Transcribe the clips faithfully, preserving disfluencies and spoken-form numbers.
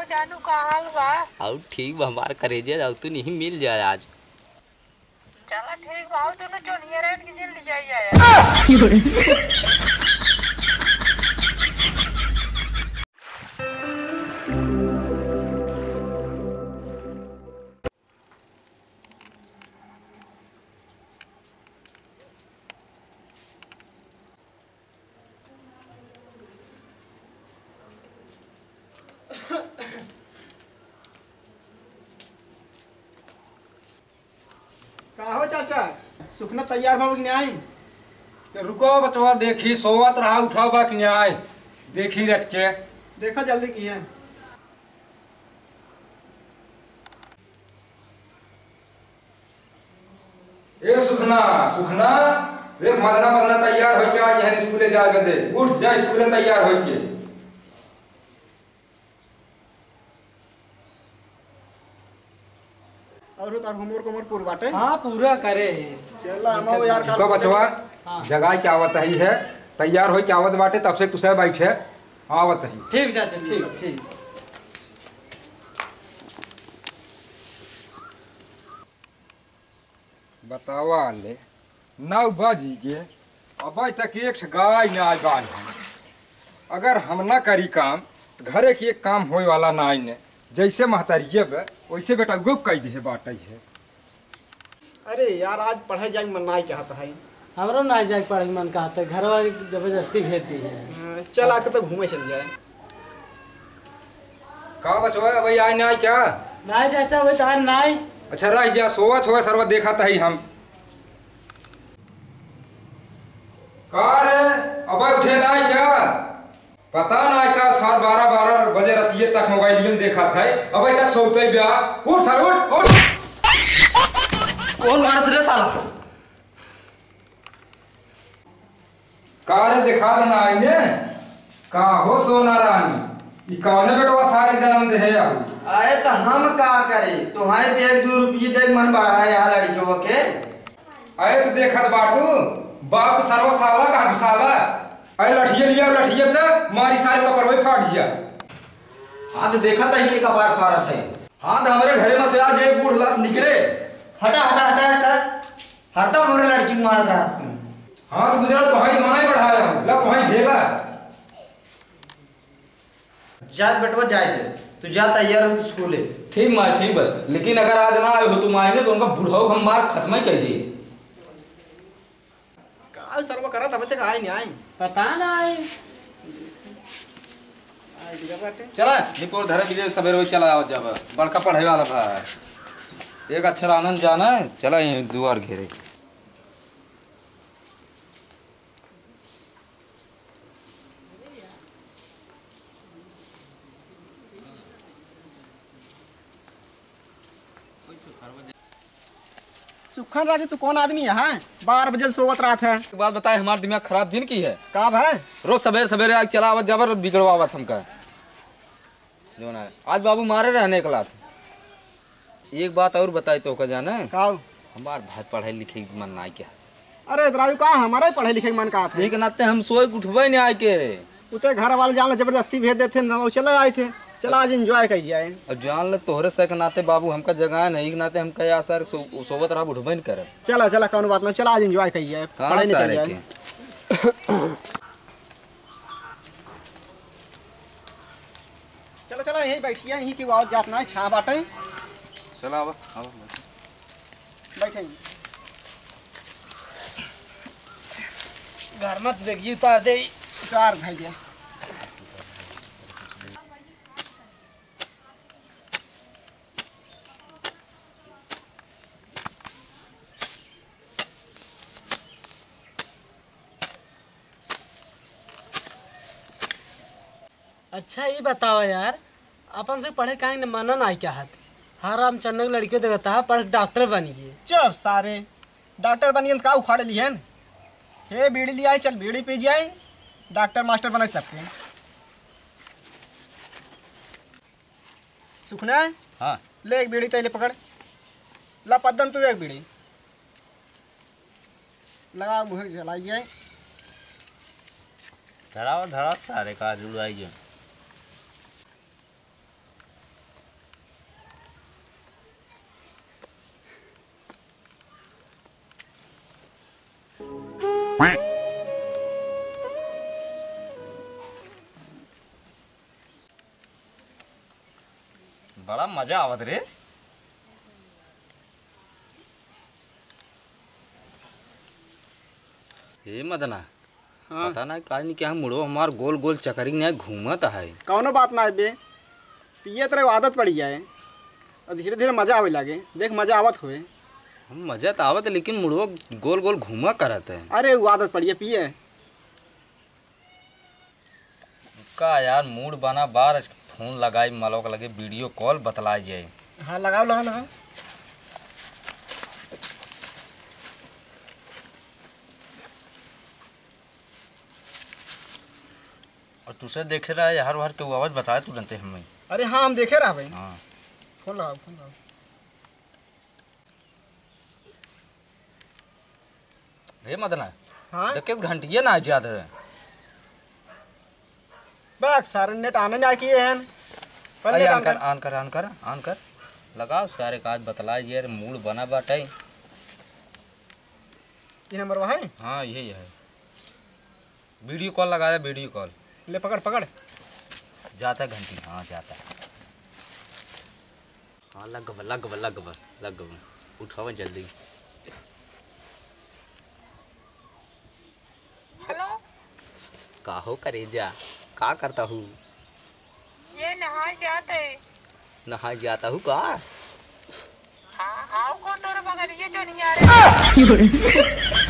जानू, का हाल बा? अउ ठीक बा हमार करेजा, अउ तू नहीं मिल जाए आज। चला ठीक बा, अउ तू जोनिया रहन की जेल ले जाई जाए। का हो चाचा, सुखना तैयार भवा कि नाहीं? तो रुको बचवा, देखी, सोवत रहा, उठावा कि नाहीं, देखी रच के। देखा जल्दी किहे। ए सुखना, सुखना, देख मदना, मदना तैयार होइके आई है स्कूले जाए बदे। उठ जा स्कूले तैयार होइके। और तार homework, homework पूरा बाटे? हाँ, पूरा करे है। चला, हम यार, का बचवा, हाँ। जगाई के आवत ही है, तैयार होइके आवत बाटे, तब से कुछ बैठे, आवत ही। ठीक चाचा, ठीक, ठीक। बतावा ले, नौ बजी गे, अबे तक एक ठे गाय नाहीं बांधे। अगर हम ना करी काम, त घरे के एक काम होए वाला नाहीं ने। जैसे महतारिये बे, वैसे बेटा गुप कई दिहे बाटई है। अरे यार, आज पढ़े जाए के मन नाहीं कहत है। हमरो नाहीं जाए के पढ़े के मन कहत है, घरवा जबरदस्ती भेज दी है। हाँ, चल, आज कतौ घूमे चल जाए। का बचवा, अबे आए नाहीं का? नाहीं चाचा, अबे तो आए नाहीं। अच्छा, रह जा, सोवत होए, सरवा देखत ही हम। का रे, अबे उठे नाहीं का? पता नाहीं का, साढ़े बारह, बारह बजे रतिये तक मोबाइलियन देखत है, अबे तक सोवते बा। उठ सर, उठ, उठ। कौन मारस रे साला? का रे, देखा त नाहीं ने? का हो सोना रानी, ई कौने बेटवा सारे जन्म दे है यार? अरे त हम का करी, तोहई त एक दू रुपये दे मन बढ़ा है यहाँ लड़िकवा के। अरे त देखत बाटू, बाप के सरवा साला का साला। अरे लठिये लिया, लठिये त मारी सारे कपड़वे फाट जिया। हाँ त देखत ही के कपार फारत है। हाँ त हमरे घरे में से आज एक बूढ़ लाश निकरे। हटा, हटा, हटा, हटा। हरदम हमरे लड़की को मारत रहत तू। हाँ, त गुजरात तो भाई मनाई बढ़ाया हूँ, ला तो भाई झेला। जात बेटवा जाए दे, तू जा तैयार हो स्कूले। ठीक माई, ठीक बा, लेकिन अगर आज ना आए हो तू माई ने, तो उनका बुढ़ऊ हम मार खत्म ही कर दिए। का सरवा करत, अबे तक आए नहीं आए। पता ना आए। चला, निपोर धरे बीजे सबेरे वही चला आवत जाबा। बड़का पढ़े वाला बा। एक अक्षर आनंद जाना है, चला यहीं दुआर घेरे। सुखन राजू, तू कौन आदमी है, हैं? बारह बजे सोवत रहत है। एक बात बताए, हमार दिमाग खराब जिन की है। का भाई? रोज सबेरे सबेरे आग चलावत जाबर, बिगड़वावत हमका। जौन है, आज बाबू मारे रहने एक लात। एक बात और बताई तोहका जाने? का? हमार भाई पढ़े लिखे के मन नाहीं क्या? अरे राजू, का हमारा ही पढ़े लिखे के मन का था? एक नाते हम सोए के उठबे नहीं आए के। उते घर वाले जान ले जबरदस्ती भेज देते हैं, हम चले आए थे। चला आज enjoy करी जाए। अब जान ले तोहरे से के नाते बाबू हमका जगाए नहीं, एक नाते हमका यार सर सो-, सोवत रहा उठबे नहीं करे। चला, चला, कौन बात ना, चला आज enjoy करी जाए। हाँ, पढ़े नहीं सारे चल जाए। के। चला, चला, यहीं बैठिया, यहीं की आवाज जात ना है, छाँह बाटे। चला, आवा, आवा। बैठे। घर मत देखिए, उतार दे। उतार भाई दे। अच्छा, ई बतावा यार, अपन से पढ़े काहे न मना नाहीं कहत? हराम चन्नक लड़कियों देखता है, पढ़ के डॉक्टर बन गए। चुप सारे, डॉक्टर बन गए त का उखाड़ लिहन? हे बीड़ी लियाए, चल बीड़ी पी जाए, डॉक्टर मास्टर बने सबके। सुखना? हाँ। ले एक बीड़ी तैले पकड़। ला पद्दन तू एक बीड़ी। लगा मुँह जलाई जाए। धराओ, धराओ सारे का जुड़वाई जो। बड़ा मजा आवत रे। हे मदना, हाँ। पता ना काहे नहीं कि हम मुड़ो हमार गोल गोल चकरी नहीं घूमत है। कौनो बात ना है बे, पियत रहे, आदत पड़ी जाए और धीरे धीरे मजा आवे लागे। देख, मजा आवत होए। हम मजा तो आवत है, लेकिन मुड़ो गोल गोल घूमा करत है। अरे, वो आदत पड़ी है, पिए। का यार, मूड बना बार, फोन लगाई मलवा के लगे, वीडियो कॉल बतलाए जाए। हाँ, लगाओ, लगाओ, लगाओ। और तुसे देखे रहा यार, हर बार के आवाज बताए तुरंते हमें। अरे हाँ, हम देखे रहा भाई। हाँ। फोन लगाओ, फोन लगाओ। हे मदना, हाँ? देख किस घंटिया ना जात है। बस सारे नेट आने ना किए हैं। पर अरे नेट आन कर, आन कर, आन कर, आन कर। लगाओ सारे काज बतलाए जे, अरे मूड बना बाटे। ये नंबर वहाँ है? हाँ, यही है। वीडियो कॉल लगाया, वीडियो कॉल। ले पकड़, पकड़। जाता है घंटी, हाँ, जाता है। हाँ, लग गवा, लग गवा, लग गवा, लग गवा। उठावा जल्दी। हेलो। का हो करेजा, का करता हूँ? ये नहाए जात है। नहाए जाता हूँ का? हाँ, आओ को तोर मगर ये जो नहीं आ रहे।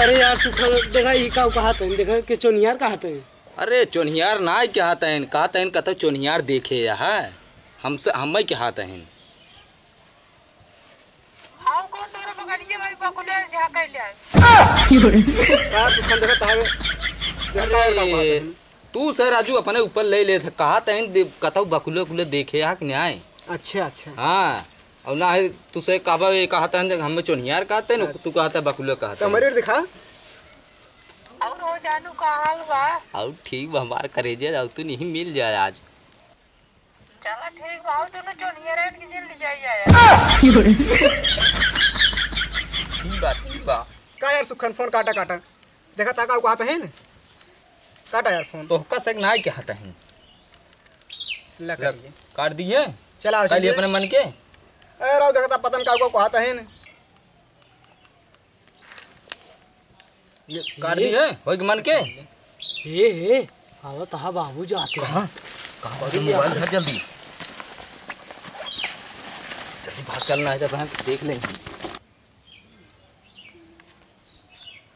अरे यार सुखल, देखा ये का कहत हैं, देखा के चोनियार कहत हैं। अरे चोनियार ना कहत हैं, कहत हैं कतो चोनियार देखे या है, हमसे, हम ही कहत हैं। आओ को तोर मगर ये भाई बकुले झाँके ले। यार सुखल देखा तावे, देखा तावे का कहत हैं। तू से राजू अपने ऊपर ले लेत है, कहत हैं दे-, कतौ बकुले उकुले देखे हा कि न्याय। अच्छा, अच्छा। हाँ, और ना है तू से कहबा ये कहत हैं, हमें चोनियार कहत हैं, अच्छा। तू कहत है बकुले कहत हैं। कमरे दिखा। और हो जानू का हाल बा? और ठीक बा हमार करेजे, और तू नहीं मिल जाए आज। चला ठीक बा, और दोनों चोनियार हैं कि जिन ले जाइए यार। ठीक बा, ठीक बा। का यार सुखन फोन काटा काटा। देखा ता का कहत हैं? काटा यार फोन। तोहका से ना कहत हैं। ला ले, काट दिए। काट दिए? चला, काट लिए चलिए। अपने मन के। ए, रहो, देखा ता पता न का कहत हैं। ये काट दिए? होई के मन के? ए, ए, आवत हा बाबू जाते हैं। कहाँ? कहाँ बाबू? अरे मोबाइल यार। धर जल्दी। जल्दी भाग चलना है, जब हम देख लेंगे।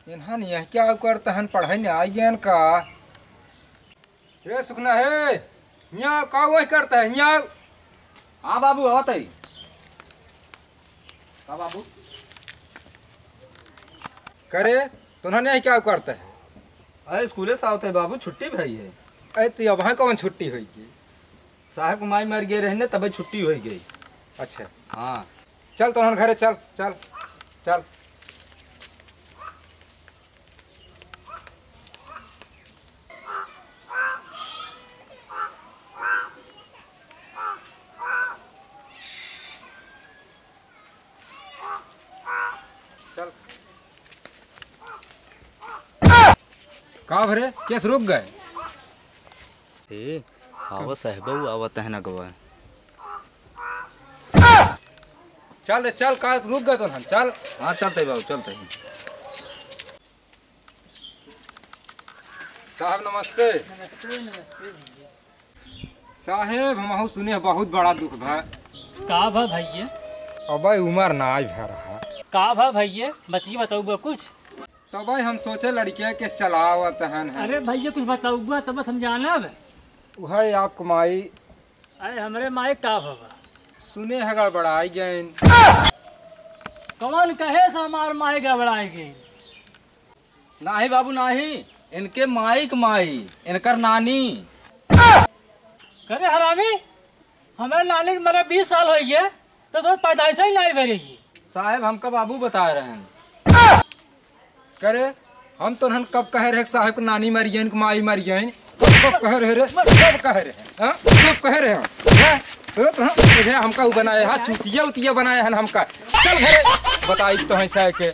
इन्हन यह क्या करत हन, पढ़ाई में आई गयन का? ए सुखना हे, हियाँ का वही करत है, हियाँ। हाँ बाबू, आवत है। का बाबू? करे, तोन्हन यह क्या करत है? अरे स्कूले से आवत है बाबू, छुट्टी भई है। अरे तो अबहीं कौन छुट्टी होई की? साहब के माई मर गए रहे ने, तबे छुट्टी होई गई। अच्छा। हाँ। चल तोहन घरे चल, चल, चल। चल। का भरे? केस रुक गए? ए, आवा साहेबऊ, आवत है ना गवा। चल रे, चल, का रुक गए तो हम, चल। हाँ, चलते बाबू, चलते हैं। साहब नमस्ते। नमस्ते, नमस्ते भैया। साहेब, हमहू सुने हैं बहुत बड़ा दुख भा। का भा भैया? अबे उमर ना आइ भा रहा। का भा भैया? बतिया बताउबा कुछ? तो भाई हम सोचे लड़किया के चलावत हन है। अरे भैया कुछ बताउबा तब हम जानब। वह आपको माई। अरे हमरे माई का भवा? सुने है गड़बड़ाई गइन। कौन कहे से हमार माई गड़बड़ाई गइन? नाही बाबू नाही, इनके माई के माई, इनकर नानी। करे हरामी, हमारे नानी के मरे बीस साल होइ गए, तो तोर पैदाइश ही नाही भरी। साहेब, हमका बाबू बताए रहे हैं। करे, हम तोहन कब कहे रहे साहेब के नानी मरियन, के माई मरियन? कब कहे रहे रे? कब कहे रहे? हाँ? कब कहे रहे हम? हैं? अरे तोहन, तुझे हमका उ बनाए, हाँ, चुतिया उतिया बनाए हन हमका। चल घरे, बताई तोहन साहेब के।